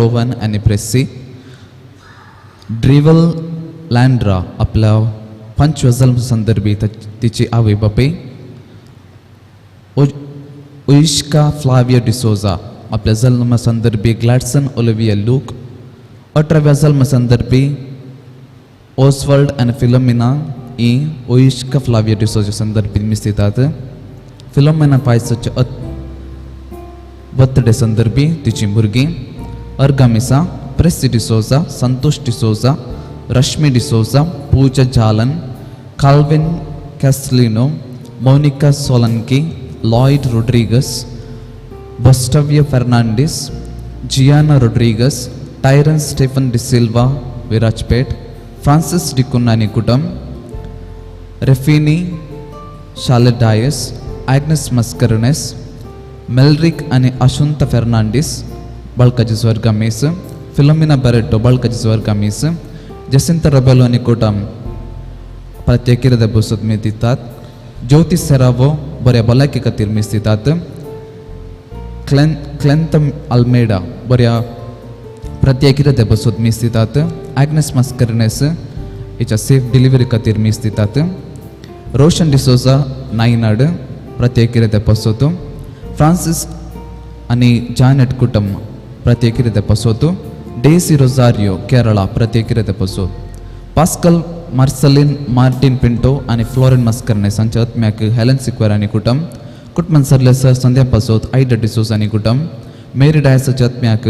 रोवन आनी प्रेसी ड्रिवल लँड्रा आपल्या पंचव्या जल्म संदर्भी तिची आवय बापूय ओइश्का फ्लाविया डिसोजा आपल्या जल्म संदर्भी ग्लॅडसन ओलिविया लूक 18व्या जल्म संदर्भी ओसवर्ल्ड आनी फिलोमिना ही ओइश्का फ्लाविया डिसोजा संदर्भी मीस दितात. फिलोमिना पायसाचे बर्थडे संदर्भी तिची भुरगीं अर्गामिसा प्रेसी डिसोजा, संतोष डिसोजा, रश्मी डिसोजा, पूजा जालन, Calvin Castelino, Monica Solanki, Lloyd Rodrigues, बस्टव्य Fernandes, Gianna Rodrigues, Tyron Stephen D'Silva Virajpet, Francis D'Cunha आनी कुटुंब, रेफिनी शालेट डायस, आग्नेस मस्करनेस, मेल्रिक आनी अशुंत फेर्नांडीस बाळकाची स्वर्गा मीस, फिलोमिना बरेटो बाळकाची स्वर्गा मीस, जसिंत रबेलो आनी कुटुंब प्रत्येक बसत मीस दितात. ज्योती सेरावो बऱ्या भलायके खातीर मीस दितात. क्लेंतम अल्मेडा बऱ्या प्रत्येक बसत मीस दितात. आग्नेस मस्करनेस हिच्या सेफ डिलिव्हरी खातीर मीस दितात. रोशन डिसोजा नायनाड प्रत्येक बसोत. फ्रांसीस आनी जानेट कुटुंब प्रत्येक पसोत. डेसी रोजारियो केरळा प्रत्येक पसोत. पास्कल मार्सलिन मार्टिन पिंटो आनी फ्लोरिन मस्करनेस हांच्या आत्म्याक हेलन सिक्वेर आनी कुटुंब. कुटमन सरले सर संध्या पासोत आयडा डिसोज आनी कुटुंब. मेरी डायसाच्या आत्म्याक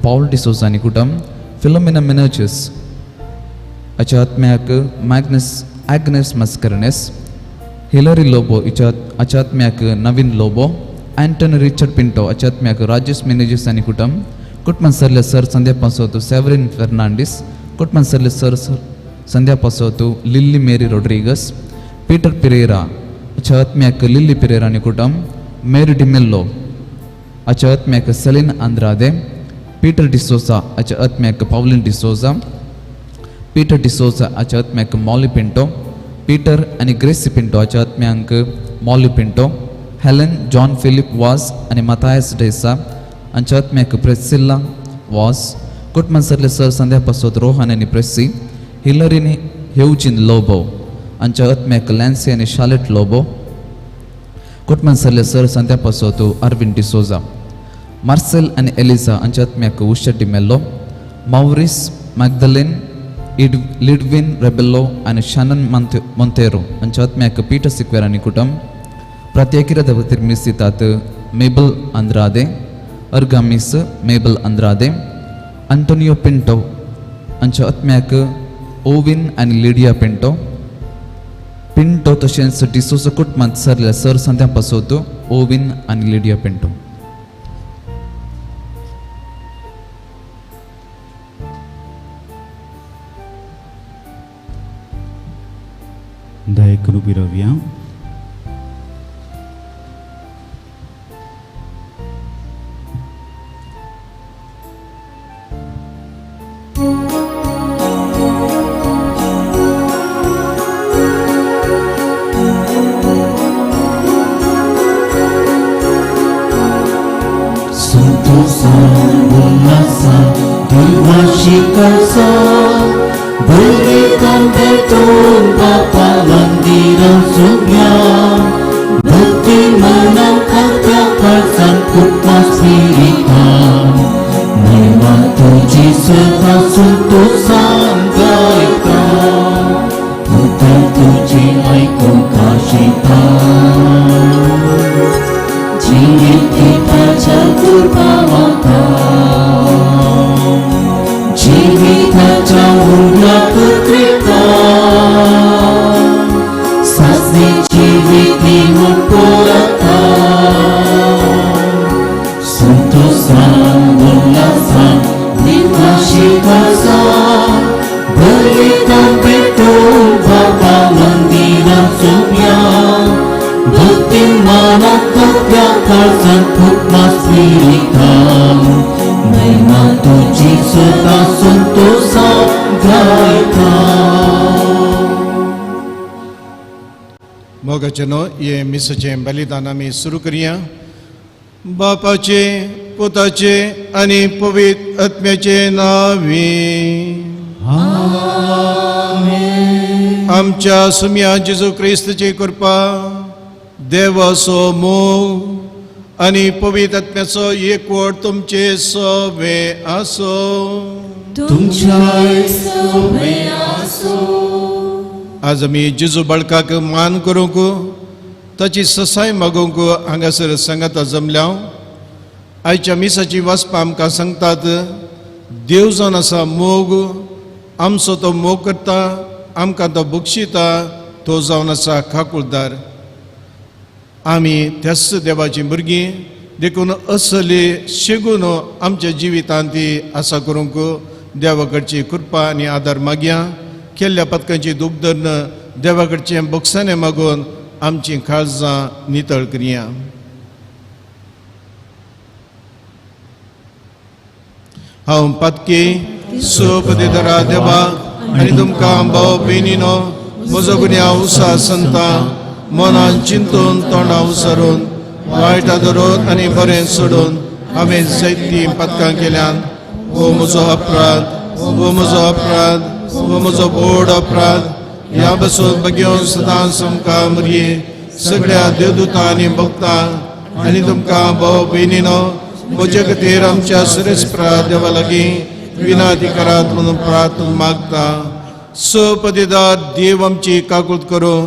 पावल डिसोज आनी कुटुंब. फिलोमिना मिनर्चस हाच्या आत्म्याक मॅग्नस आग्नेस मस्करनेस. हिलरी लोबो हिच्या हाच्या आत्म्याक नवीन लोबो. अँटनी रिचर्ड पिंटो हाच्या आत्म्याक राजेश मेनेजीस आनी कुटुंब. कुटमन सरले सर संध्या पासोत सेवरीन फेर्नांडीस. कुटमन सरले सर संध्या पासोत Lily Mary Rodrigues. Peter Pereira हाच्या आत्म्याक लिल्ली पिरेरा आनी कुटुंब. मेरी डिमेल्लो हाच्या आत्म्याक सेलीन आंद्रादे. पीटर डिसोजा हाच्या आत्म्याक पावलीन डिसोजा. पीटर डिसोजा हाच्या आत्म्याक मॉली पिंटो. पीटर आनी ग्रेसी पिंटो हाच्या आत्म्यांक Molly Pinto. Helen John Philip Vaz आनी मथायस डेसा हांच्या आत्म्याक प्रेसिल्ला वाज. कुटमन सरले सर संध्या पासोत रोहन आनी प्रेसी. हिलरीनी हेवजीन लोबो हांच्या आत्म्याक लॅन्सी आनी शालेट लोबो. कुटमन सरले सर संध्या पासोत अरविंद डिसोजा. मार्सेल आनी एलिजा हांच्या आत्म्याक उषा डिमेल्लो. मावरीस मॅगदलिन इड लिडविन रेबेल्लो आनी शनन मोंतेरो हांच्या आत्म्याक पीटर सिक्वेर आनी कुटुंब. प्रत्येक खातीर मीस दितात मेबल आंद्रादे. अर्गामीस मेबल आंद्रादे. अंटोनियो पिंटो हांच्या आत्म्याक ओविन आनी लिडिया पिंटो. पिंटो तशेंच डिसोजो कुटुंबांत सरल्या सर संध्या पासोत ओविन आनी लिडिया पिंटो. दया करून उबी रावया. संतोषान उल्हासान देवाशी कळसान बरें भेटून बापा मंदिरां सोबया भक्ती मनान खात्या काळसान कुटुंबा स्पिरितान महिमा तुजी सदां संतोषान गायता उतर तुजी आयकूंक आशिता जिवीत दिताच्या कृपा जिविताच्या उरला पुत्रिका सासणी जिवीत म्हूण पोरता संतोषान उल्हासान देवाशी कळसान बरें भेटून बाबा मंदिरां सोबया भक्ती मनात खात्या काळजान कुटुंबा स्पिरितान महिमा तुजी सदां संतोषान गायता. मोगाचे न्हय हे मिसाचें बलिदान आमी सुरू करया. बापाचे पुताचे आनी पवित्र आत्म्याचे नांवी. आमच्या सुम्या जेजू क्रिस्तची कृपा, देवाचो मोग आनी पवित्र आत्म्याचो एकवट तुमचे सवे आसो. तुमच्याय सवे आसो. आज आमी जेजू बाळकाक मान करूंक, ताची ससाय मागूंक हांगासर सांगाता जमल्या. आयच्या मिसाची वाचपां आमकां सांगतात, देव जावन आसा मोग, आमचो तो मोग करता, आमकां तो बक्षिता, तो जावन आसा खाकुलदार. आमी त्याच देवाचीं भुरगीं, देखून असली शेगून आमच्या जिवितांत ती आसा करूंक देवा कडची कृपा आनी आदार मागया. केल्ल्या पदकांची दूख धरून देवा कडचें बक्षाणें मागून आमचीं काळजां नितळ करया. हांव पातकी सोपदेदरा देवा आनी तुमकां भाव भयणीनो म्हजो गुन्यांव उसा संता मनान चिंतून तोंडां उसारून वायटां धरून आनी बरें सोडून हांवें जायतीं पातकां केल्यान. हो म्हजो अपराध, हो म्हजो अपराध, हो म्हजो व्हड अपराध. ह्या पासून बगेवन सदांच आमकां मुरये सगळ्या देवदूतां आनी भक्तां आनी तुमकां भाव भयणीनो म्हजे खातीर आमच्या सुरेस्प्रा देवा लागीं विनाती करात म्हणून प्रार्थना मागता. सपदेदार देव आमची काकूत करूं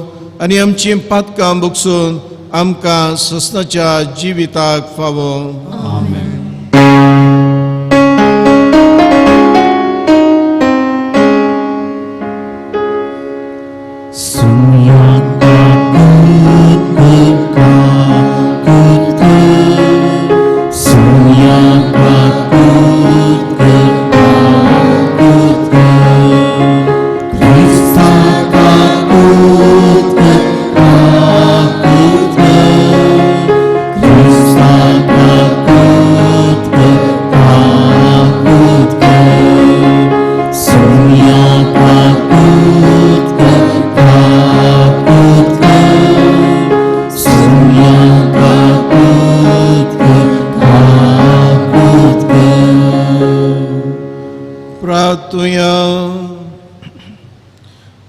आनी आमची पातकां बगसून आमकां ससनाच्या जिविताक फावो. आमेन.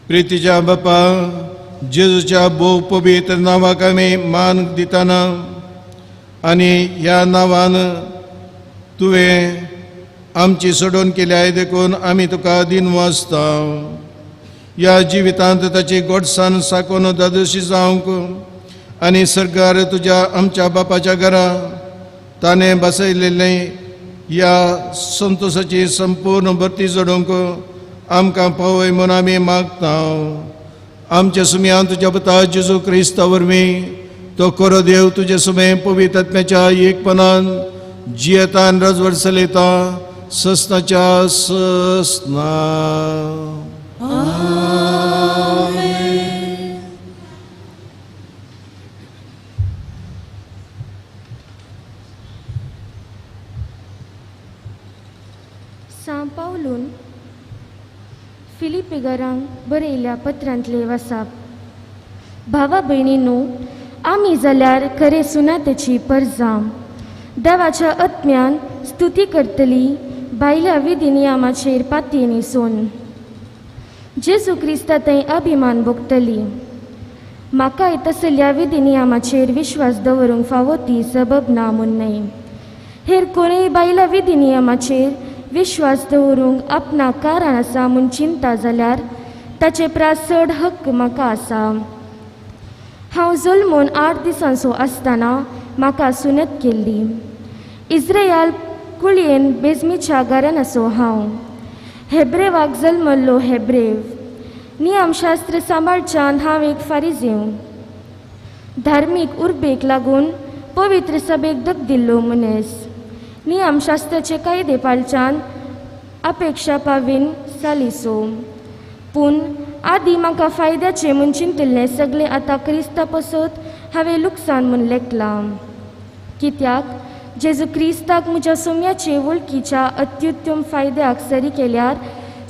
प्रितीच्या बापा, जेजूच्या भोव पवित्र नांवाक आमी मान दितना आनी ह्या नांवान तुवें आमची सोडून केल्या देखून आमी तुका दिन वाचता. ह्या जिवितांत ताची गोडसाण साकोन दादोशी जावंक आनी सरकार तुज्या आमच्या बापाच्या घरा ताणें बसयलेलें ह्या संतोशाची संपूर्ण भरती जोडूंक आमकां पावय म्हूण आमी मागता. आमच्या सुम्यान तुज्या पुता जेजू क्रिस्ता वरवीं तो खरो देव तुजे सुमे पवित्र आत्म्याच्या एकपणान जियेतान रजवड चलयता ससनाच्या ससना. सां पावलून फिलिपेगरांक बरयल्या पत्रांतले वसाप. भावा भयणीनू, आमी जाल्यार खरें सुनातेची परजां देवाच्या आत्म्यान स्तुती करतली भायल्या विधी नियमाचेर पाती न्हेसून जेजू क्रिस्ता थंय अभिमान भोगतली. म्हाकाय तसल्या विधी नियमाचेर विश्वास दवरूंक फावो ती सबब ना म्हूण न्हय. हेर कोणूय बायल्या विधी नियमाचेर विश्वास दवरूंक आपणाक कारण आसा म्हूण चिंता जाल्यार ताचे प्रास चड हक्क म्हाका आसा. हांव जल्मून 8 दिसांचो आसतना म्हाका सुनत केल्ली. इस्रायल कुळयेन बेजमीच्या घरान आसो हांव. हेब्रेवाक जल्मल्लो हेब्रेव. नियमशास्त्र सांबाळच्यान हांव एक फारिजीव. धार्मीक उर्बेक लागून पवित्र सभेक दक दिल्लो मनीस. नियमशास्त्राचे कायदे पाळच्यान अपेक्षा पावीन सालिसो. पूण आदी म्हाका फायद्याचें म्हूण चिंतिल्लें सगळें आतां क्रिस्ता पसत हांवें लुकसाण म्हूण लेखलां. कित्याक जेजू क्रिस्ताक म्हज्या सोम्याचे वळखीच्या अत्युत्तम फायद्याक सरी केल्यार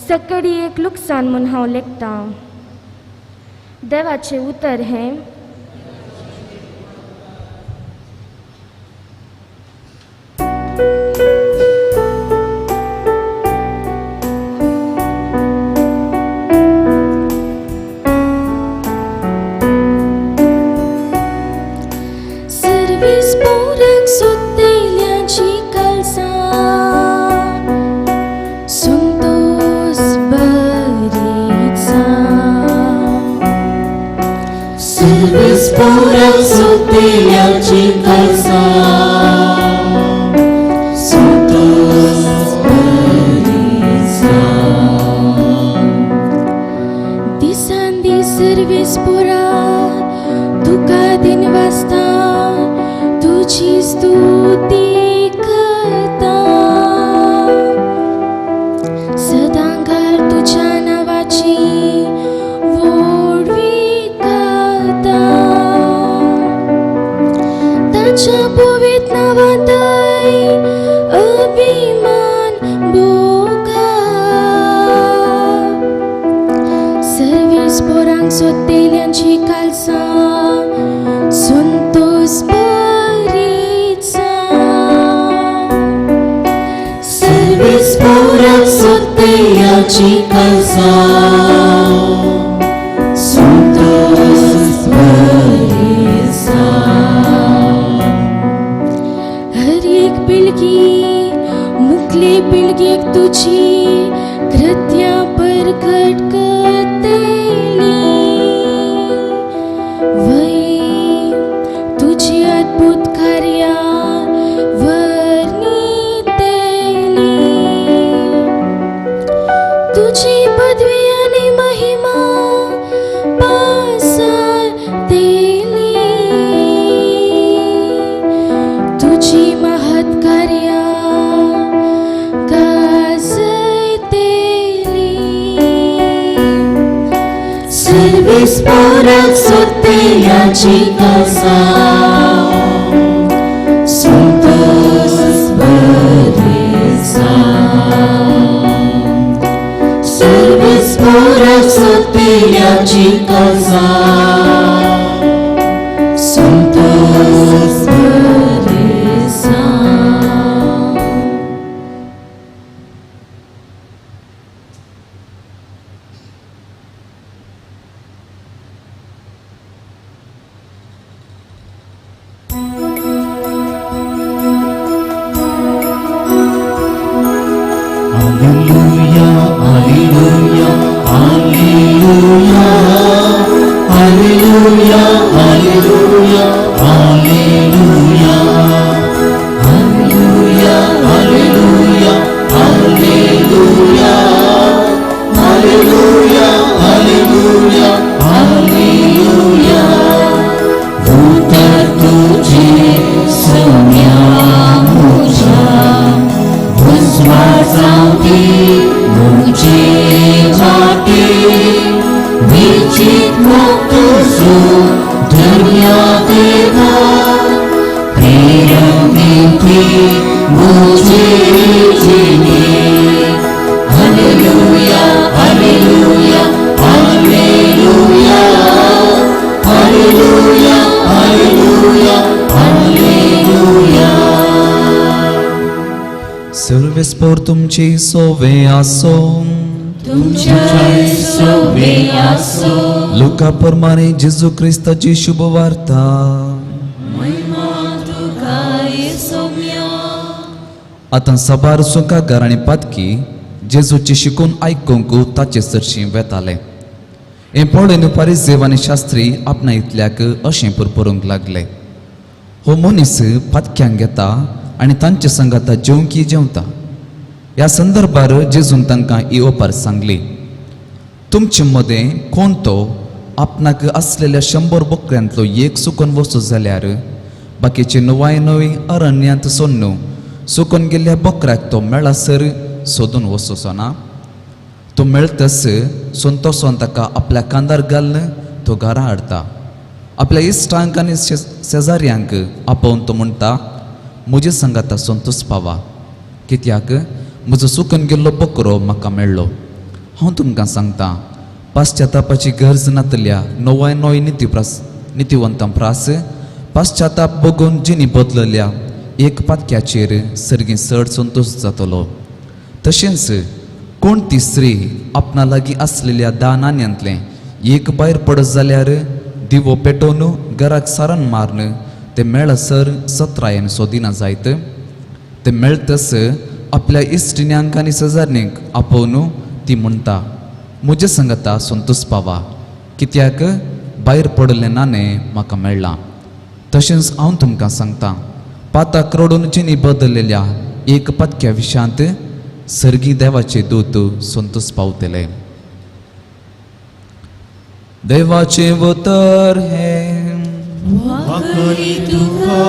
सकडी एक लुकसाण म्हूण हांव लेखतां. देवाचें उतर हें. पोराक सोदतेल्याची खासा संतोष बरीचा. दिसान दीस सर्वीस पुरा तुका दिन वाजता तुजी स्तुती करता सदां घाल तुज्या नांवाची व्हडवी गाता ताच्या पवित्र नांवांतय अभिमान भोगा सर्वीस पोरांक सोदतेल्यांची कालसां संतोष बरीचा. सर्वीस पोराक सोदतेल्याची खासा संतोष बरीचा. हर एक पिळगी मुखली पिळगेक तुजी कृत्या परगट करतली वय तुजी अद्भुत कार्या वर्णितली तुजी पदवी आनी महिमा पासारतली तुजी महत् कार्या गाजयतली. सर्वीस पोराक सोदतेल्याची खासा संतोष बरीचा. सर्वीस पोराक सोदतेल्याची खासा Santosh बरीचा. Alleluia, Alleluia, Alleluia, Alleluia, Alleluia, Alleluia, Alleluia, Alleluia, Alleluia, Alleluia, Alleluia, Alleluia. उतर तुझे सोम्या मुझा उजवाजावती मुझे वाटे विचित मुक्तसो धर्म्या देवा प्रेरमिती मुझे जिने. Hallelujah, hallelujah, hallelujah, hallelujah, hallelujah, hallelujah. सर्वेस्पोर तुमची सोवे आसो. तुमच्या सोवे आसो. लुका प्रमाणे जेजू क्रिस्ताची शुभ वार्ता. महिमा तुका सोम्या. आतां साबार सुंकागार आनी पातकी जेजूची शिकून आयकूंक ताचे सरशीं वेताले. हें पळोवन पारिजेव आनी शास्त्री आपणा इतल्याक अशें पुरपुरूंक लागले, हो मनीस पातक्यांक घेता आनी तांचे संगाता जेवंकी जेवता. ह्या संदर्भार जेजून तांकां ही ओपार सांगली, तुमचे मदें कोण तो आपणाक आसलेल्या 100 बकऱ्यांतलो एक सुकून वचत जाल्यार बाकीचे नवाय नवी अरण्यांत सोडून सुकून गेल्ल्या बकऱ्याक तो मेळासर सोदून वचचो ना? तो मेळतस संतोषान ताका आपल्या कांदार घालून तो घरा हाडटा. आपल्या इश्टांक आनी शेजाऱ्यांक आपोवन तो म्हणटा, म्हजे संगाता संतोष पावा, कित्याक म्हजो सुकून गेल्लो बकरो म्हाका मेळ्ळो. हांव तुमकां सांगता, पाश्चातापाची गरज नातल्या नवाय नवी नितीवंतां प्रास पाश्चाताप बगून जिणी बदलल्या एक पातक्याचेर सर्गी चड संतोश जातलो. तशेंच कोण ती स्त्री आपणा लागीं आसलेल्या 10 नाण्यांतलें एक भायर पडत जाल्यार दिवो पेटोवन घराक सारण मारून ते मेळसर सत्रायेन सोदिना जायत. ते मेळतस आपल्या इश्टिण्यांक आनी शेजारणींक आपोवन ती म्हणटा, म्हजे संगता संतोष पावा, कित्याक भायर पडिल्लें नाणें म्हाका मेळ्ळां. तशेंच हांव तुमकां सांगता, पाताक रडून जिणी बदललेल्या एक पातक्या विशयांत सर्गी देवाचे दूत संतोस पावतले. देवाचें उतर हें. वाकरी तुका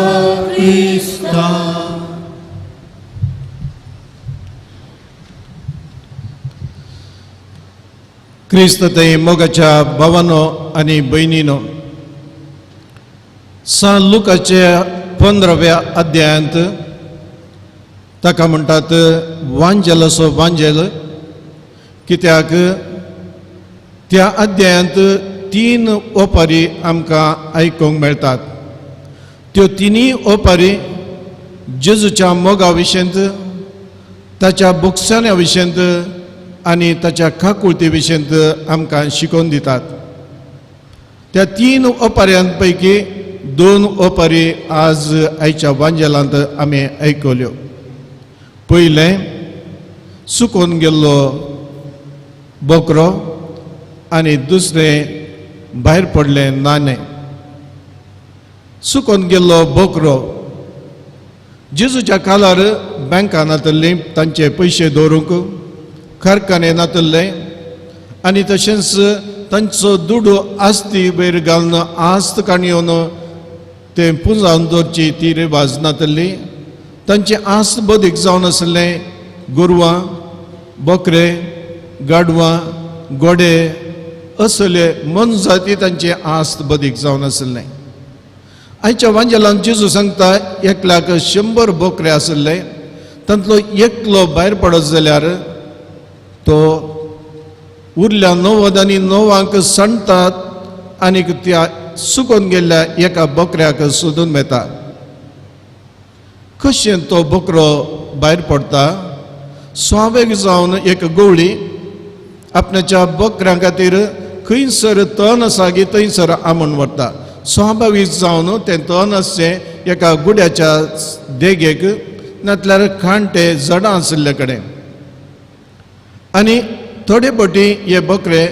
क्रिस्ता. क्रिस्त थंय मोगाच्या भावानो आनी भयणीनो, सान लुकाच्या 15व्या अध्यायांत ताका म्हणटात वांजेल असो वांजेल, कित्याक त्या अध्यायांत 3 ओपारी आमकां आयकूंक मेळटात. त्यो तिनूय ओपारी जेजूच्या मोगा विशयंत, ताच्या बोगसाण्या विशयंत आनी ताच्या काकुळती विशयंत आमकां शिकोवन दितात. त्या 3 ओपाऱ्यां पैकी 2 ओपारी आज आयच्या वांजेलांत आमी आयकल्यो. पयलें सुकोवन गेल्लो बोकरो आनी दुसरें भायर पडलें नाणें. सुकोवन गेल्लो बोकरो जेजूच्या काळार बँकां नातल्लीं तांचे पयशे दवरूंक, कारखाने नातल्ले आनी तशेंच तांचो दुडू आस्ती वयर घालून आस्त काणयोन ते पुंजावन दवरची ती रिवाज नातल्ली. तांची आस्त बदीक जावन आसलें गोरवां, बोकरे, गाडवां, गोडे असले मनजाती तांची आस्त बदीक जावन आसलें. आयच्या वांजेलान जेजू सांगता एकल्याक 100 बोकरे आसले, तांतलो एकलो भायर पडत जाल्यार तो उरल्या 90 आनी 9 सांडटात आनीक त्या सुकोन गेल्ल्या एका बोकऱ्याक सोदून वेता. कशें तो बोकरो भायर पडटा? स्वाभावीक जावन एक गवळी आपणाच्या बोकऱ्यां खातीर खंयसर तण आसा गी थंयसर आमून व्हरता. स्वाभावीक जावन तें तण आसचें एका गुड्याच्या देगेक, नातल्यार खांटे झाडां आशिल्ले कडेन. आनी थोडे फावटी हे बोकरे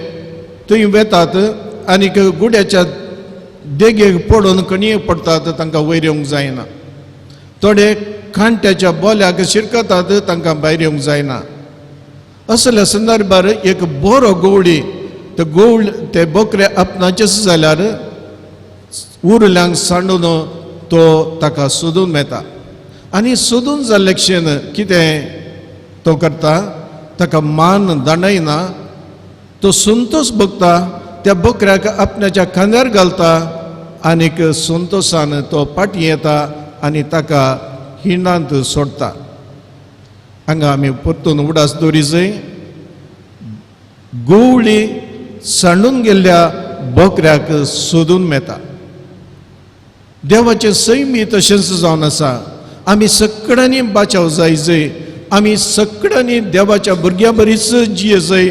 थंय वेतात आनीक गुड्याच्या देगेक पडून कणयेक पडटात, तांकां वयर येवंक जायना. थोडे खांट्याच्या बोल्याक शिरकतात, तांकां भायर येवंक जायना. असल्या संदर्भार एक बरो गवळी ते गवळ ते बोकरे आपणाचेच जाल्यार उरल्यांक सांडून तो ताका सोदून वेता. आनी सोदून जाल्ले क्षण कितें तो करता, ताका मान दांडयना, तो संतोष भोगता, त्या बोकऱ्याक आपणाच्या खांद्यार घालता आनीक संतोशान तो फाटीं येता आनी ताका हिंडांत सोडटा. हांगा आमी परतून उडास दवरी जाय, गवळी सांडून गेल्ल्या बोकऱ्याक सोदून मेता. देवाचें सैमी तशेंच जावन आसा. आमी सगळ्यांनी बाचाव जाय जाय, आमी सगळ्यांनी देवाच्या भुरग्यां बरीच जिये जाय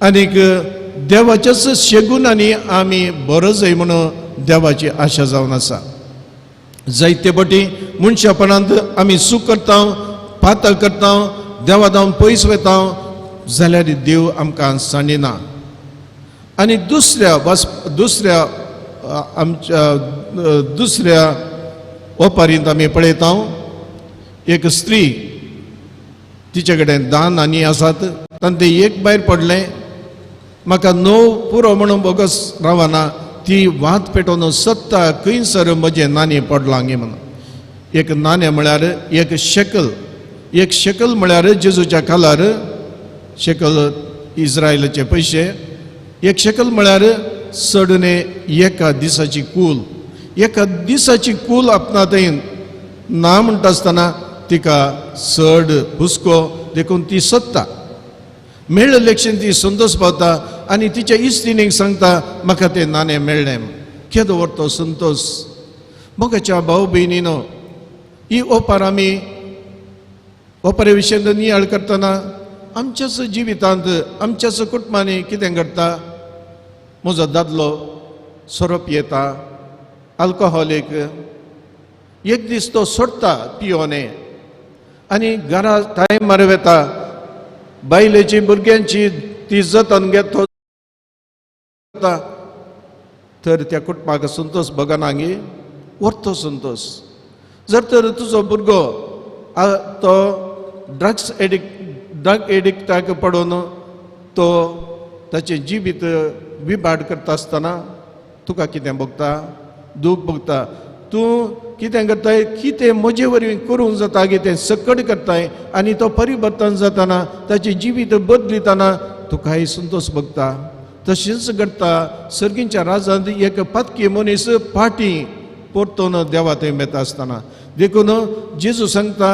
आनीक देवाच्याच शेगुनांनी आमी बरो जाय म्हणून देवाची आशा जावन आसा. जायते फावटी मनशापणांत आमी चूक करता, पातक करता, देवा धांवन पयस वता जाल्यार देव आमकां सांडिना. आनी दुसऱ्या वास दुसऱ्या आमच्या दुसऱ्या ओपारींत आमी पळयता एक स्त्री तिचे कडेन दान आनी आसात, तांचे एक भायर पडलें, म्हाका 9 पुरो म्हणून बोगस रावना, ती वात पेटोवन सत्ता खंयसर म्हजें नाणें पडलां गे म्हणून. एक नाणें म्हळ्यार एक शेकल, एक शेकल म्हळ्यार जेजूच्या काळार शेकल इस्रायलाचे पयशे, एक शेकल म्हळ्यार चडणे एका दिसाची कूल. एका दिसाची कूल आपणा थंय ना म्हणटा आसतना तिका चड हुस्को, देखून ती सत्ता मेळ्ळें लेक्षण ती संतोष पावता आनी तिच्या इश्टिणीक सांगता म्हाका तें नाणें मेळ्ळें. केदो व्हड तो संतोष. मोगाच्या भाव भयणीनो, ही ओपार आमी ओपारे विशयांत नियाळ करतना आमच्याच जिवितांत आमच्याच कुटुंबांनी कितें घडटा, म्हजो दादलो सोरो पियेता, अल्कोहोलीक, एक दीस तो सोडटा पियोने आनी घरा टायमार वता, बायलेची भुरग्यांची ती जतन घेत तो. तर त्या कुटुंबाक संतोष बगना गे, व्हरतो संतोष. जर तर तुजो भुरगो तो ड्रग्स एडिक्ट, ड्रग एडिक्टाक पडून तो ताचें जिवीत विबाड करता आसतना तुका कितें भोगता, दूख भोगता. तूं कितें करताय, कितें म्हजे वरवीं करूंक जाता कितें सकट करताय आनी तो परिवर्तन जातना ताचें जिवीत बदलितना तुकाय संतोष भोगता. तशेंच घडटा सर्गींच्या राजांत एक पातकी मनीस फाटीं परतून देवा थंय मेता आसतना. देखून जेजू सांगता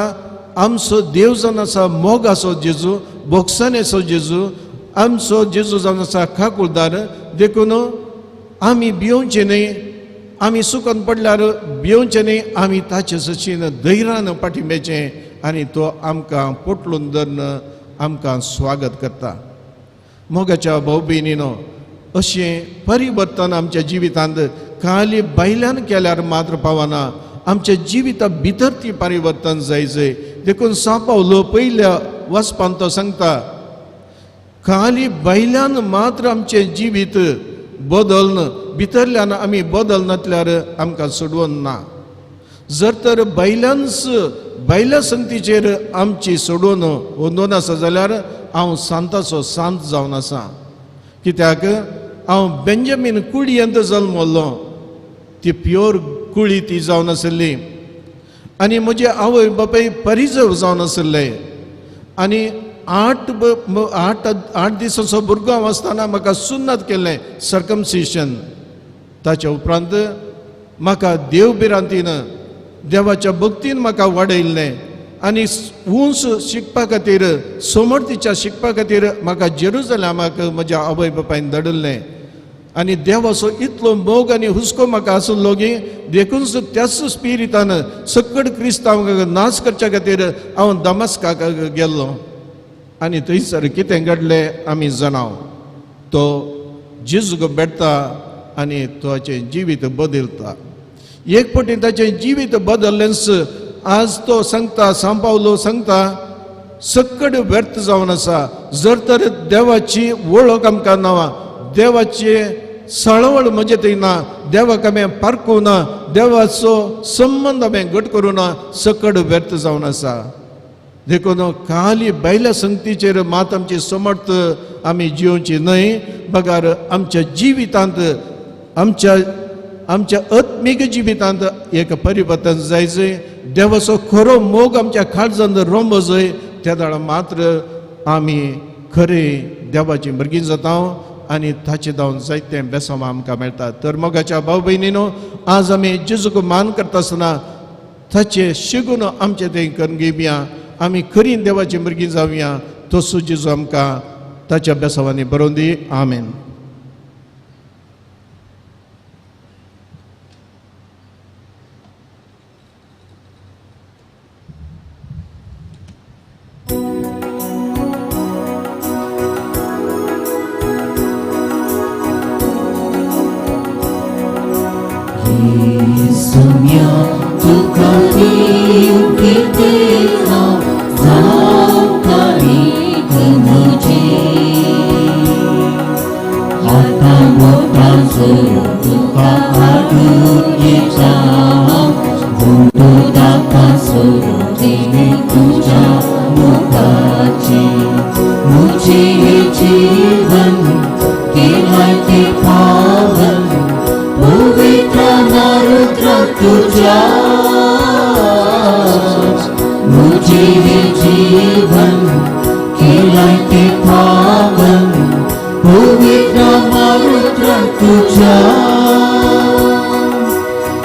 आमचो देव जावन आसा मोग आसो जेजू, भोगसाणेचो जेजू, आमचो जेजू जावन आसा काकुळदार. देखून आमी भियोवचें न्हय, आमी सुकून पडल्यार भियोवचें न्हय, आमी ताचे सशीन धैर्यान पाठिंब्याचें आनी तो आमकां पोटलून धरून आमकां स्वागत करता. मोगाच्या भाव भयणीनो, अशें परिवर्तन आमच्या जिवितांत खाली भायल्यान केल्यार मात्र पावना, आमच्या जिविता भितर ती परिवर्तन जाय जाय. देखून सांव पावलो पयल्या वचपान तो सांगता खाली भायल्यान मात्र आमचें जिवीत बदलना, भितरल्यान आमी बदलनातल्यार आमकां सोडवन ना. जर तर भायल्यानच भायल्या संगतीचेर आमची सोडोवन अंदून आसा जाल्यार हांव सांताचो सांत जावन आसा. कित्याक हांव बेंजामीन कुळयेंत जल्मल्लो, ती प्योर कुळी ती जावन आशिल्ली आनी म्हजे आवय बापाय परिजव जावन आशिल्ले आनी आठ आठ आठ दिसाचो भुरगो हांव आसतना म्हाका सुन्नत केल्लें, सर्कमसिशन. ताच्या उपरांत म्हाका देव भिरांतीन देवाच्या भक्तीन म्हाका वाडयल्लें आनी उंच शिकपा खातीर समर्थीच्या शिकपा खातीर म्हाका जेरुजलेमाक म्हज्या आवय बापायन धाडिल्लें. आनी देवाचो इतलो मोग आनी हुस्को म्हाका आसलो की देखूनच त्याच स्पिरितान सकट क्रिस्तांवांक नाश करच्या खातीर हांव दमास्काक गेल्लो. आनी थंयसर कितें घडलें आमी जाणाव, तो जेजूक भेटता आनी ताचें जिवीत बदलता. एक फावटी ताचें जिवीत बदल्लेंच आज तो सांगता, सांव पावलो सांगता सकट व्यर्थ जावन आसा. जर तर देवाची वळख आमकां ना, देवाची सळवळ म्हजे थंय ना, देवाक आमी पारखूं ना, देवाचो संबंद आमी घट करूं ना, सकट व्यर्थ जावन आसा. देखून खाली भायल्या संगतीचेर मात आमची समर्थ आमी जियोवची न्हय, बगर आमच्या जिवितांत आमच्या आमच्या आत्मीक जिवितांत एक परिवर्तन जाय जाय, देवाचो खरो मोग आमच्या काळजांत रोंबो जाय, त्या वेळार मात्र आमी खरे देवाची भुरगीं जाता आनी ताचे धांवन जायते बेसांव आमकां मेळटा. तर मोगाच्या भाव भयणीनो, आज आमी जेजूक मान करता आसतना ताचे शिगून आमचे तें करून घेवया, आमी खरी देवाची भुरगीं जावया. तसो जेजू आमकां ताच्या बेसांवांनी बरोवन दी. आमेन. सोम्या तुका दिव कितें हांव जावं कारीक म्हजें, आतां बोटां जोडून तुका हाडून घेता हांव, गुंडो दाकां सोडून दिली तुज्या मुखाची. म्हजें हें जीवन केलाय तें पावन पवित्र मारुद्र तुझ्या, मुझे हे जीवन केलाय ते पावन पवित्र मारुद्र तुझ्या.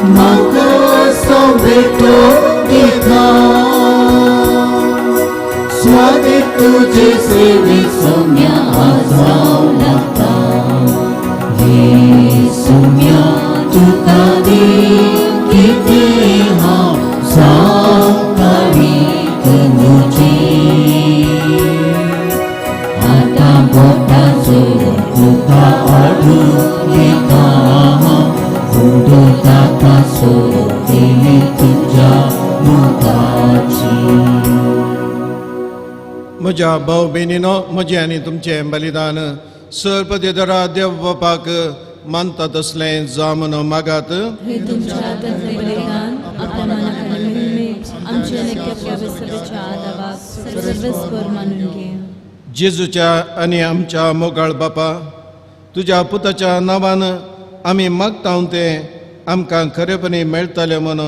म्हाका असो बेटो दिता स्वादे तुझे सेवे सोम्या जावं लागता. हे सोम्या तुका दिव कितें हांव जावं कारीक म्हजें, आतां बोटां जोडून तुका हाडून घेता हांव, फुडो दाकां सोडून दिली तुज्या मुखाची. म्हज्या भाव भयणीनो, म्हजें आनी तुमचें बलिदान सर्वदेदरा देव बापाक मानता तसलें जावं म्हूण मागात. जेजूच्या आनी आमच्या मोगाळ बापा, तुज्या पुताच्या नांवान आमी मागता तें आमकां खरेपणी मेळटलें म्हूण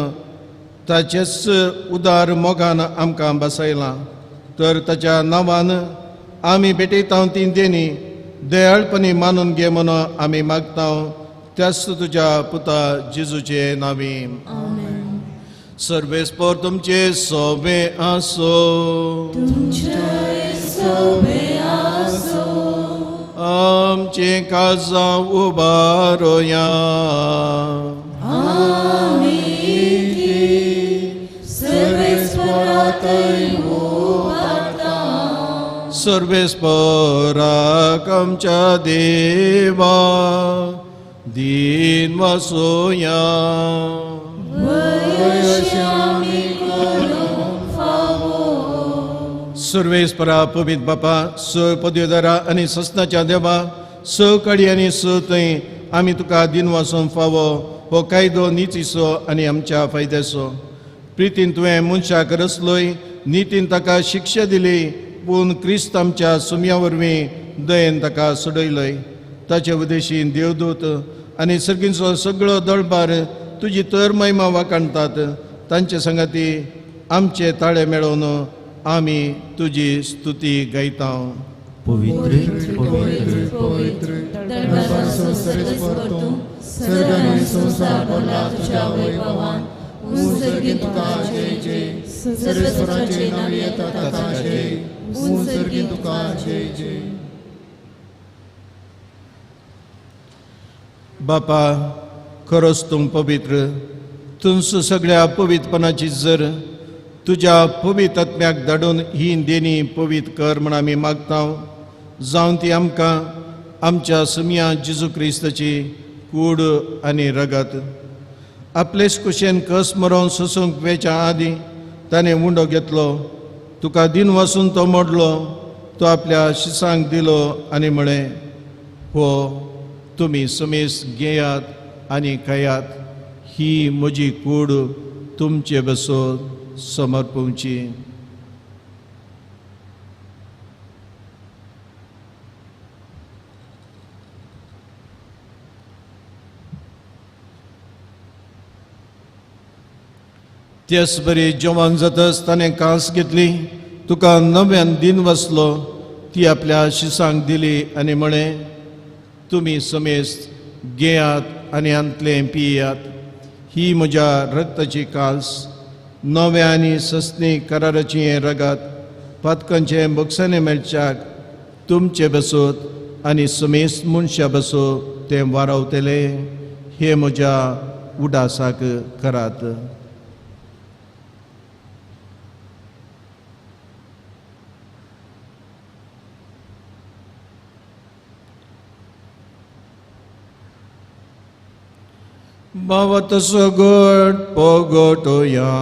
ताचेच उदार मोगान आमकां बसयलां. तर ताच्या नांवान आमी भेटयता ती देणी दयाळपणी मानून घे म्हूण आमी मागता, त्याच तुज्या पुता जेजूचे नांवी. सर्वेस्पर तुमचे सोबे आसो. आमचे काळजां उबारोया. सर्वेस्पराक आमच्या देवा दीन वसोया. सर्वेस्परा पवित बापा, स पदव्युधरा आनी ससनाच्या देवा, स कडी आनी स थंय आमी तुका दिन वासून फावो हो कायदो नितीचो आनी आमच्या फायद्याचो. प्रितीन तुवें मनशाक रचलोय, नितीन ताका शिक्षा दिली, पूण क्रिस्त आमच्या सुमया वरवीं दयेन ताका सोडयलय. ताचे उदेशीन देवदूत आनी सर्गींचो सगळो दळबार तुजी तर महिमा वाखाणतात. तांचे संगाती आमचे ताळे मेळोवन आमी तुजी स्तुती गायता. पवित्र पवित्र पवित्र दरबाराचो सर्वेस्पर तूं, सर्ग आनी संवसार भरला तुज्या वैभवान. उंच सर्गींत तुका जय जय, सर्वेस्पराचे नांव येता ताका जय, उंच सर्गींत तुका जय जय. बापा, खरोच तूं पवित्र, तुंच सगळ्या पवित्रपणाची जर तुज्या पवित्र आत्म्याक धाडून ही देणी पवित्र कर म्हूण आमी मागता, जावन ती आमकां आमच्या सुमया जेजू क्रिस्ताची कूड आनी रगत. आपलेच कुशेन कस मरोवन सोसूंक वेच्या आदीं ताणें उंडो घेतलो, तुका दिन वासून तो मोडलो, तो आपल्या शिसांक दिलो आनी म्हळें, हो तुमी समेस घेयात आनी खायात, ही म्हजी कूड तुमचे बसोत समर्पणची. त्याच बरी जेवण जातच ताणें कांस घेतली, तुका नव्यान दिन वसलो, ती आपल्या शिसांक दिली आनी म्हळें, तुमी समेस्त घेयात आनी हांतलें पियात, ही म्हज्या रक्ताची कांस, नव्या आनी सस्नी कराराची हें रगत, पातकांचें बोगसाणें मेळच्याक तुमचे बसोत आनी समेस्त मनशां बसोत तें वारावतले, हे म्हज्या उडासाक करात. भावात सगट पगटोया.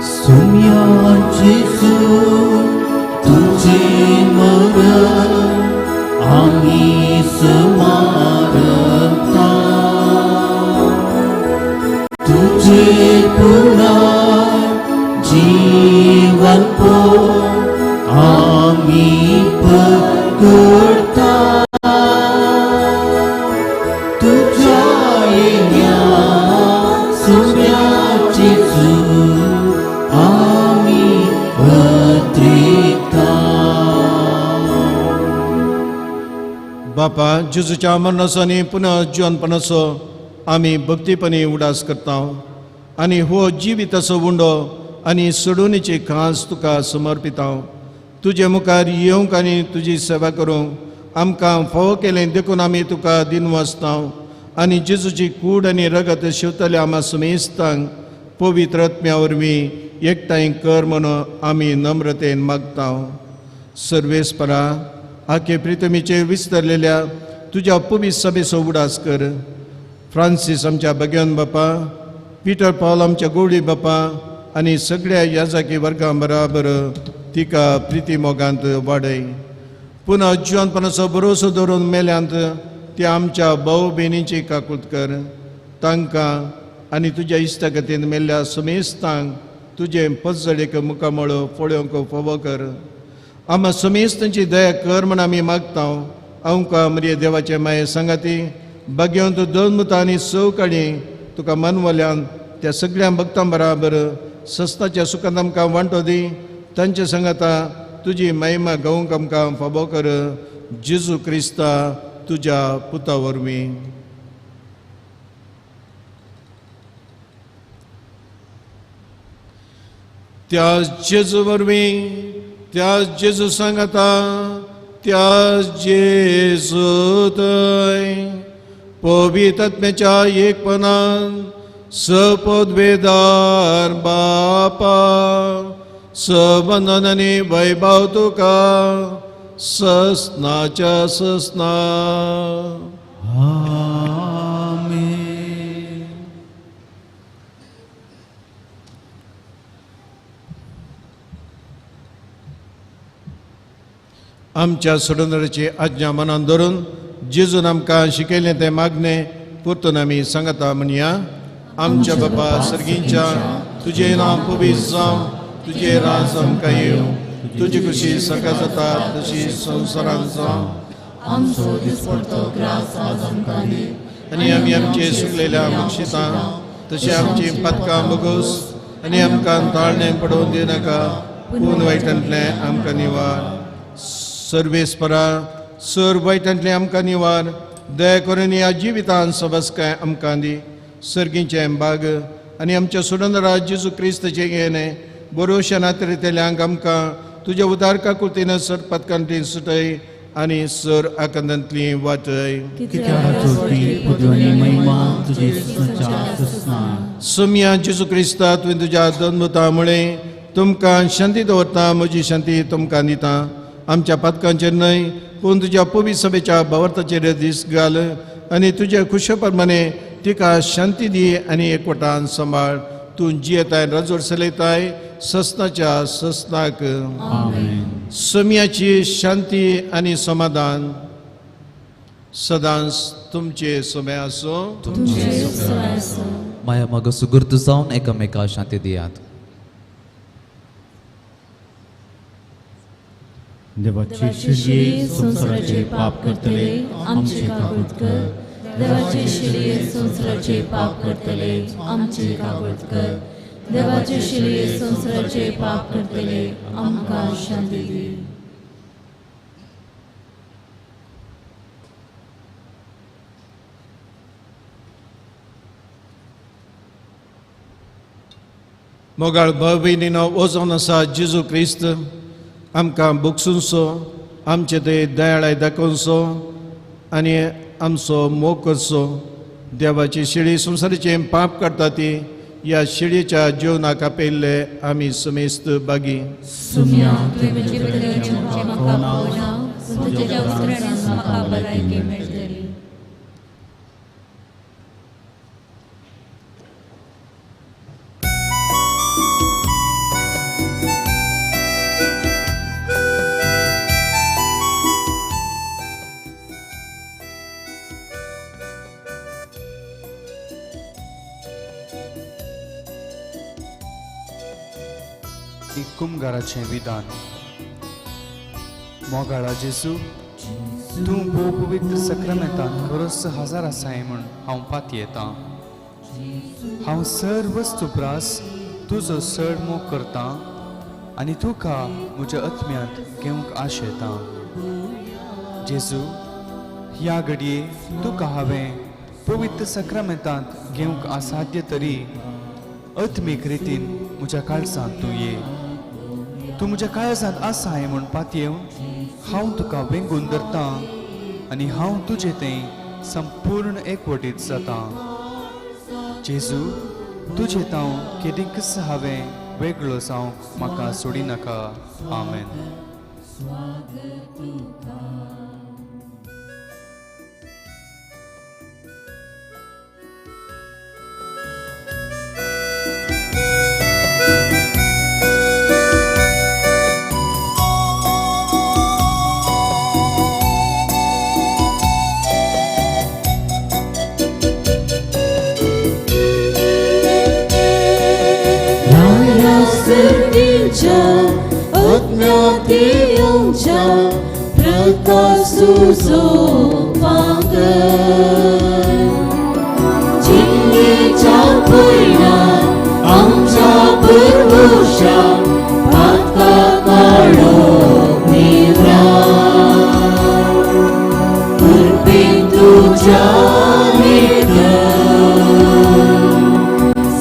सुम्या जेजू तुझे मरण आमी स्मारता, तुझे पुनर्जीवन पो आमी पकडता, तुझ्या येण्या सुम्या जेजू आमी पत्रिता. बापा, जेजूच्या मरणाचो आनी पुनः जिवनपणाचो आमी भक्तीपणी उडास करता आनी हो जिविताचो उंडो आनी सोडोवणेची खास तुका समर्पिता. तुजे मुखार येवंक आनी तुजी सेवा करूंक आमकां फावो केलें देखून आमी तुका दिन वाचता आनी जेजूची कूड आनी रगत शिवतल्या आमा समेस्तांक पवित्र आत्म्या वरवीं एकठांय कर म्हणून आमी नम्रतेन मागता. सर्वेस्परा, आखे प्रितमीचेर विस्तारलेल्या तुज्या पवित्र सभेचो उडास कर. फ्रांसीस आमच्या भगवान बापा, पिटर पावल आमच्या गोवळी बापा आनी सगळ्या याजाकी वर्गां बराबर तिका प्रिती मोगांत वाडय. पुनः जिवनपणाचो भरोसो दवरून मेल्यांत त्या आमच्या भाव भयणींची काकूत कर. तांकां आनी तुज्या इश्टागतीन मेल्ल्या समेस्तांक तुजें पजळेक मुखामळो पळोवंक फावो कर. आमा समेस्तांची दया कर म्हण आमी मागता. आमकां मरिये देवाचे माये सांगाती भाग्यवंत दोन मुतां आनी सवकाळी तुका मनवल्यान त्या सगळ्या भक्तां बराबर सस्ताच्या सुखांत आमकां वांटो दी. तांचे सांगाता तुजी महिमा गावंक आमकां फावो कर. जेजू क्रिस्ता तुज्या पुता वरवीं. त्या जेजू वरवीं, त्या जेजू सांगाता, त्या जेजू थंय पवित्र आत्म्याच्या एकपणान सपदवेदार बापा सबंदन आनी वैभव तुका ससनाच्या ससना. आमेन. आमच्या सोडणाराची आज्ञा मनान धरून जेजून आमकां शिकयलें तें मागणें परतून आमी सांगता म्हणया. आमच्या बापा सर्गींच्या, तुजें नांव पवित्र जावं, तुजें राज आमकां येवं, तुजी खुशी सकाळ जाता तशी संवसारांत जावं. आमचो दिसपडतो ग्रास आज आमकां दी आनी आमी आमचे सुकलेल्या बक्षितां तशें आमची पातकां बगोस आनी आमकां ताळणें पडोवन दिनाका, पूण वायटांतलें आमकां निवार. सर्वेस्परा सर वायटांतलें आमकां निवार. दया करून ह्या जिवितान सबसकाय आमकां दी. सर्गीचें बाग आनी आमच्या सोडणारा जेजू क्रिस्ताचें येणें बरोवशा नातरेतल्यांक आमकां तुज्या उदार काकुळतेन सर पातकांतली सुटय आनी सर आकांतांतली वाटय. सोम्या जेजू क्रिस्ता, तुवें तुज्या दोन मुळे तुमकां शांती दवरता, म्हजी शांती तुमकां दिता. आमच्या पातकांचेर न्हय पूण तुज्या पवित्र सभेच्या भावार्थाचेर दीस घाल आनी तुज्या खुशे प्रमाणे तिका शांती दी आनी एकवटान सांबाळ. तूं जियेताय राजोर चलयताय ससनाच्या ससनाक. सोम्याची शांती आनी समाधान सदांच तुमचे सोमे आसूं. माया मग सुगुर्त जावन एकामेका शांती दियात. देवाचे शिरये संवसाराचे पाप करतले आमचे काकूत कर. देवाचे शिरये संवसाराचे पाप करतले आमचे काकूत कर. देवाचे शिरये संवसाराचे पाप करतले आमकां शांती दी. मोगाळ भाव भयणीनो, वचोन आसा जेजू क्रिस्त आमकां बगसुनसो, आमचे ते दयाळाय दाखोवचो आनी आमचो मोग करचो. देवाची शिळी संवसाराचें पाप काडटा ती ह्या शिळयेच्या जेवणाक आपयल्ले आमी समेस्त बागी. कुमगाराचें विधान. मोगाळा जेजू, तूं भोव पवित्र सक्रामेंतांत खरोच हजार आसाय म्हूण हांव पातयेतां. हांव सर वस्तू प्रास तुजो चड मोग करतां आनी तुका म्हज्या आत्म्यांत घेवंक आशेतां. जेजू, ह्या घडये तुका हांवें पवित्र सक्रामेंतांत घेवंक असाध्य तरी आत्मीक रितीन म्हज्या काळजांत तूं ये. तूं म्हज्या काळजांत आसाय म्हूण पातयेवन हांव तुका वेंगून धरतां आनी हांव तुजे थंय संपूर्ण एकवटीत जातां. जेजू, तुजे तांव केदींकच हांवें वेगळो जावंक म्हाका सोडिनाका. आमेन. दिवच्या आत्म्या दिवच्या प्रकाश तुजो पांगर जिल्लेच्या पयणा आमच्या पुरवशा पातका काळो निवरा कृपेन तुज्या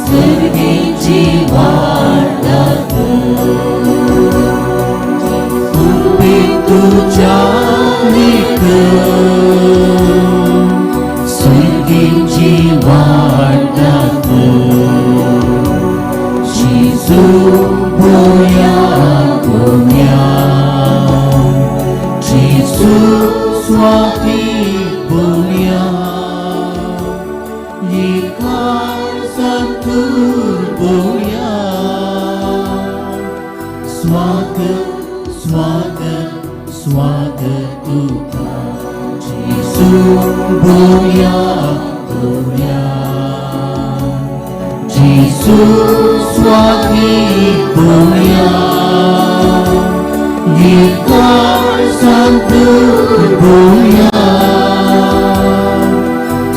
सर्गीची वाट कृपेन तुज्या सर्गीची वाट जेजू बोया बोया जेजू स्वाती बोया एकार संतूर बोया स्वागत स्वागत स्वागत तुका जेजू बोया बोया जेजू स्वाती बोया एकार संतूर बोया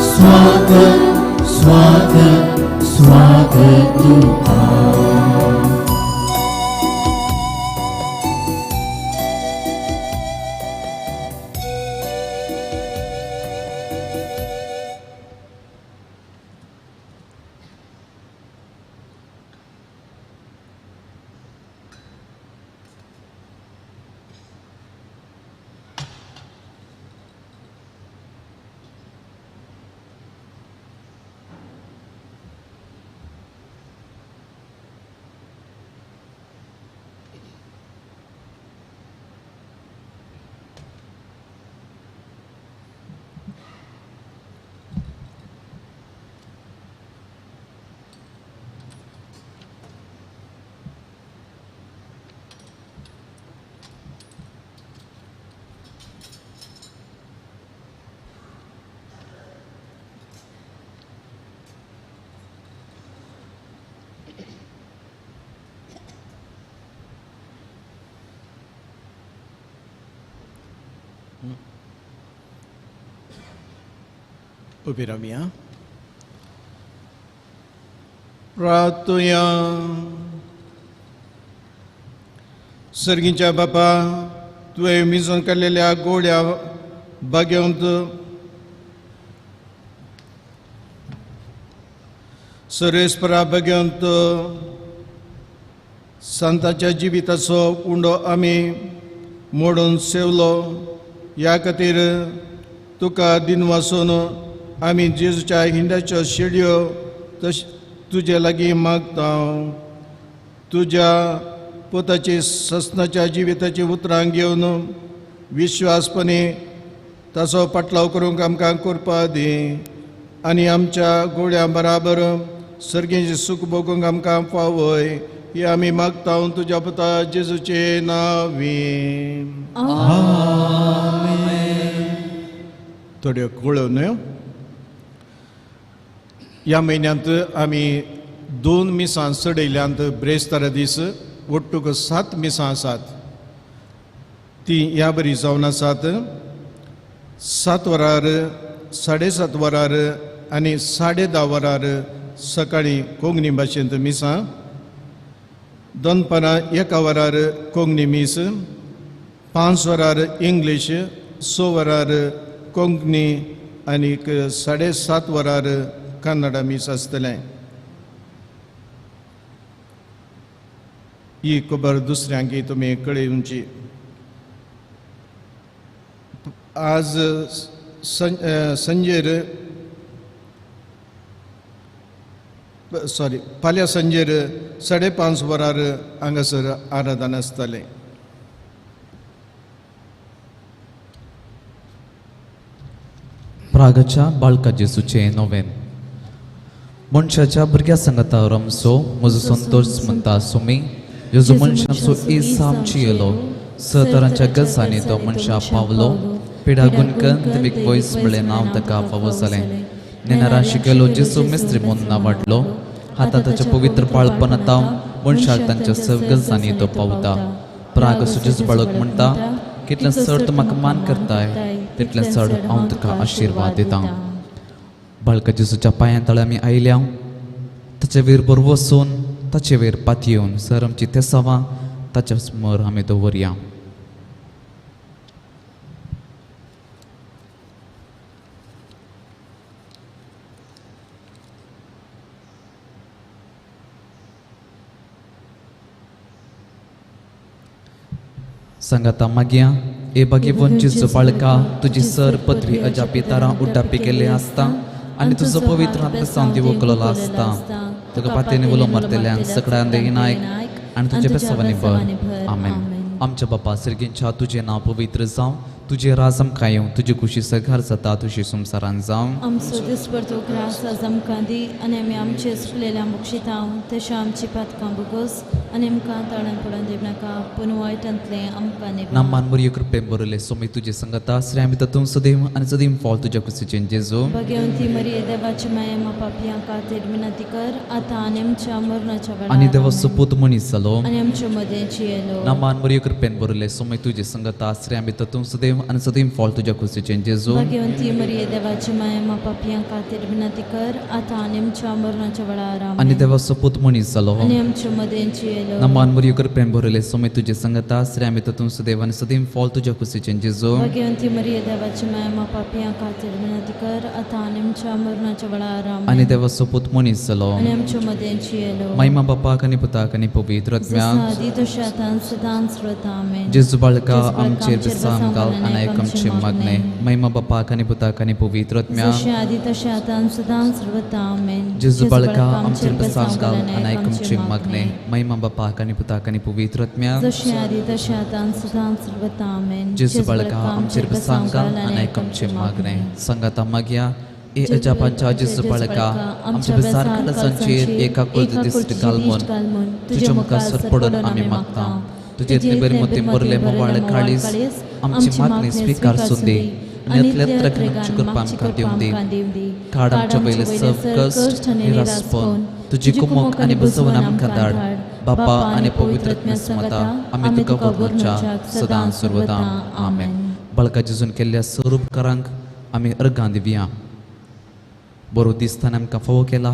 स्वागत स्वागत स्वागत तुका. उबी रावया. प्रार्थुया. सर्गीच्या बापा, तुवें मिजून काडलेल्या गोड्या बागेवंत सर्वेस्परा बागेवंत संताच्या जिविताचो उंडो आमी मोडून सेवलो. ह्या खातीर तुका दिनवासून आमी जेजूच्या हिंडाच्यो शेडयो तश तुजे लागीं मागता. तुज्या पुताची ससनाच्या जिविताची उतरां घेवन विश्वासपणे ताचो पाटलाव करूंक आमकां करपा दी आनी आमच्या गोड्यां बराबर सर्गेचें सूख भोगूंक आमकां फावय ही आमी मागता तुज्या पुता जेजूचे नांवी. थोड्यो कळोवन न्हय. ह्या म्हयन्यांत आमी 2 मिसां चडयल्यांत. ब्रेस्तारा दीस ಒಟ್ಟುಗು 7 मिसां आसात. ती ह्या बरी जावन आसात. 7 वरार, 7:30 वरार आनी 10:30 वरार सकाळीं कोंकणी भाशेंत मिसां, दनपारां 1 वरार कोंकणी मीस, 5 वरार इंग्लीश, 6 वरार कोंकणी आनी 7:30 वरार कन्नडा मीस आसतलें. ही खबर दुसऱ्यांकी तुमी कळोवची. आज संजेर सॉरी फाल्यां संजेर 5:30 वरार हांगासर आराधन आसतलें. प्रागच्या बाळका जेजूचें नोवेन. मनशाच्या भुरग्या सांगाता रमसो म्हजो संतोश म्हणटा सुमी जेजू मनशांचो इसा आमची येयलो स तरांच्या गजांनी तो मनशा पावलो पिडा गुणकन दिवीक वयस म्हळ्ळें नांव ताका फावो जालें. नेनारा शिकयलो जेजू मिस्त्री म्हूण नांव वाडलो. हाता ताच्या पवित्र बाळपणांत मनशाक तांच्या सगळ्यांनी तो पावता. प्राग सुजेस बाळक म्हणटा, कितलें चड तूं म्हाका मान करताय तितलें चड हांव तुका आशिर्वाद दितां. बाळका जेजूच्या पांयां तळे आमी आयल्या, ताचे वयर बरो वचून ताचे वयर पातयेवन सर आमची तेसावां ताच्या समोर आमी दवरया. सांगाता मागया, ए भाग्यवंत जेजू बाळका, तुजी सर पदवी अजापी तारां उड्डापी केल्ली आसता आनी तुजो पवित्र आत्मसांव दिवो केलोलो आसता. तुका पातयेन उलो मारतल्यांक सगळ्यां देनायक आनी तुज्या बेसावांनी भर. आमेन. आमच्या बापा सर्गींच्या, तुजें नांव पवित्र जावं, तुजें राज आमकां येवं, तुजी खुशी सघार जाता तुजी संवसारान जावं. आमचो दिसपडतो ग्रास आज आमकां दी आनी आमी आमचे चुकलेल्या मुक्षितांव तशें आमची पातकां बोगोस आनी आमकां ताळण पडून दिवनाका पूण वायटांतलें आमकां निवार. नामान मरिय कृपे बरयले सोमी तुजे संगता श्री आमी तातूंत सदैव आनी सदैव फॉल तुज्या कुशीचें जेजू. भगवंती मरिये देवाची माया मा पापयां खातीर विनंती कर आतां आनी आमच्या मरणाच्या वेळार. आनी देवाचो पूत मनीस जालो आनी आमचे मदें जियेलो. नामान मरिय कृपेन बरयले सोमी तुजे संगता श्री आमी तातूंत सदैव आनी सदैव फॉल तुज्या कुशीचें जेजू. भगवंती मरिये देवाची माया मा पापयां खातीर विनंती कर आतां आनी आमच्या मरणाच्या वेळार. आनी देवाचो पूत मनीस जालो आनी आमचे मदें जियेलो. नामान मरिय कृपेन बरयले सोमी तुजे संगता श्री आमी तातूंत सदैव आनी सदैव फॉल तुज्या कुशीचें जेजू. भगवंती मरिये देवाची माया मा पापयां खातीर विनंती कर आतां आनी आमच्या मरणाच्या वेळार. आनी देवाचो पूत मनीस जालो आनी आमचे मदें जियेलो. महिमा बापाक आनी पुताक आनी पवित्र आत्म्याक. आदी तशें आतां सदांच सर्वदा. आमेन. जेजू बाळका आमचेर बेसाम घाल आनी आयक आमचें मागणें. महिमा बापाक आनी पुताक आनी पवित्र आत्म्याक. जशें आदी तशें आतां सदांच सर्वदा. आमेन. जेजू बाळका आमचेर बेसाम घाल आनी आयक आमचें मागणें. महिमा बापाक आनी पुताक आनी पवित्र आत्म्याक. जशें आदी तशें आतां सदांच सर्वदा. आमेन. जेजू बाळका आमचेर बेसाम घाल आनी आयक आमचें मागणें. सांगाता मागया, ए अजापांच्या जेजू बाळका आमच्या बेसार कलसांचेर एका कुळची दिश्ट घाल म्हूण तुज्या मुखार सरपडून आमी मागता. तुजे इतले बरी मोती बरले मोवाळ काळीस आमची मागणी स्विकार सुंदी आनी इतल्या आमची कृपा आमकां दिवं दी. काड आमच्या वयले सब कश्ट निरासपण, तुजी कुमक आनी बसोवन आमकां धाड. बापा आनी पवित्र आत्म्या आमी तुका व्हरच्या सदां सर्वदा. आमेन. बाळका जेजून केल्ल्या सर्व उपकारांक आमी अर्गां दिवया. बरो दिसताना आमकां फावो केला,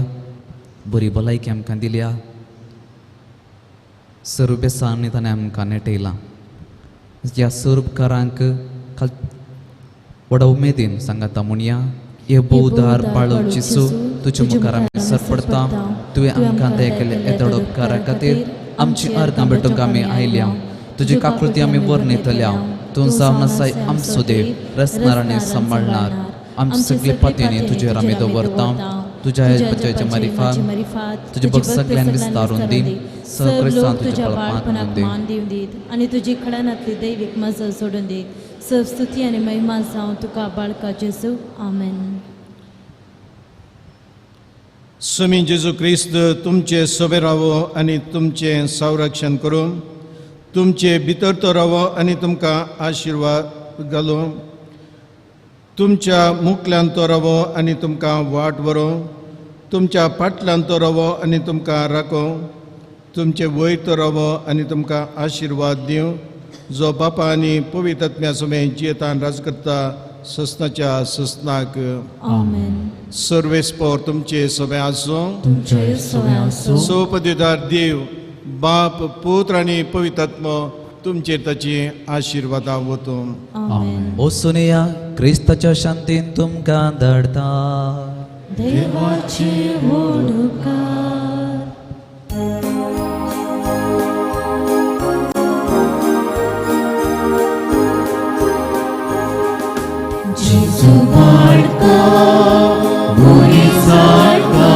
बरी भलायकी आमकां दिल्या, सर्व बेसांनी ताणें आमकां नेटयलां. ह्या सर्व उपकारांक खाल व्हडा उमेदीन सांगाता म्हणया, हे भोवदार बाळो जेजू तुज्या मुखार आमी सरपडता. तुवें आमकां दया केल्ल्या येदोळ उपकारा खातीर आमची अर्गां भेटूंक आमी आयल्या. तुजी काकुळती आमी वर्णयतल्या. तूं जावन आसाय आमचो देव, रचणार आनी सांबाळणार. आमचे सगळे पातयेनी तुजेर आमी दवरता. तुज्या बचायच्या मारिफात तुजे भक्त सगळ्यांक विस्तारून दी. सगळे तुज्या बाळपणाक मान दिवं दीत आनी तुजी खडनांतली दैवीक मजल सोडून दी. सब स्तुती आनी महिमा जावं तुका बाळका जेजू. आमेन. स्वामी जेजू क्रिस्त तुमचे सोबे रावो आनी तुमचें संरक्षण करूं, तुमचे भितर तो रावो आनी तुमकां आशिर्वाद घालूं, तुमच्या मुखल्यान तो रावो आनी तुमकां वाट व्हरूं, तुमच्या फाटल्यान तो रावो आनी तुमकां राखूं, तुमचे वयर तो रावो आनी तुमकां आशिर्वाद दिवं, जो बापा आनी पवित्र आत्म्या समेत जियेतान राज करता ससनाच्या ससनाक. आमेन. सर्वेस्पोर तुमचे सगळे आसूं. तुमचे सगळे आसूं. सोपदेदार देव बाप पुत्र आनी पवित्र आत्मो तुमचेर ताची आशिर्वादां वतूं. आमेन. ओ सुनेया, क्रिस्ताच्या शांतीन तुमकां धाडता. देवाचे व्हड उपकार. जेजू बाळका बोरी साळका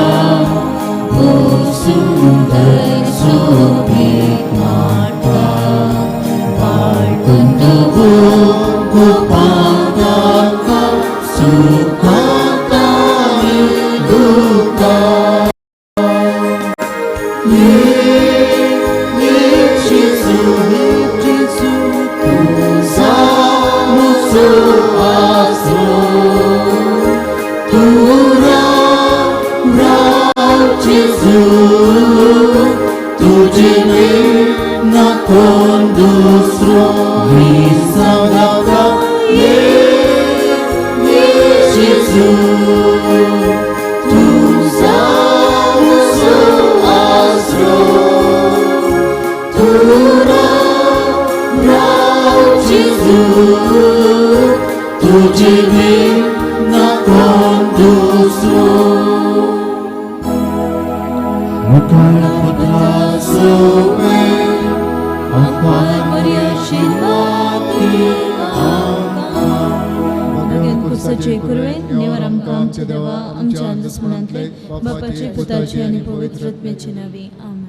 भोव सुंदर सोबीत माटवा बाळकून दवर गोपांताका सुखांत आनी दुखांत. तुझे ना कोण दुसरो मिसां गाता ये ये जेजू तुझा म्हजो आसरो तुरा राव जेजू तुझे ना कोण दुसरो मुखार पुत्रा सोपे कुर्साचे कुरवेन नेवर आमकां आमच्या देवा आमच्या अंदस्मणांतले बापाचे पुताचे आनी पवित्र आत्म्याचे नांवी आमेन.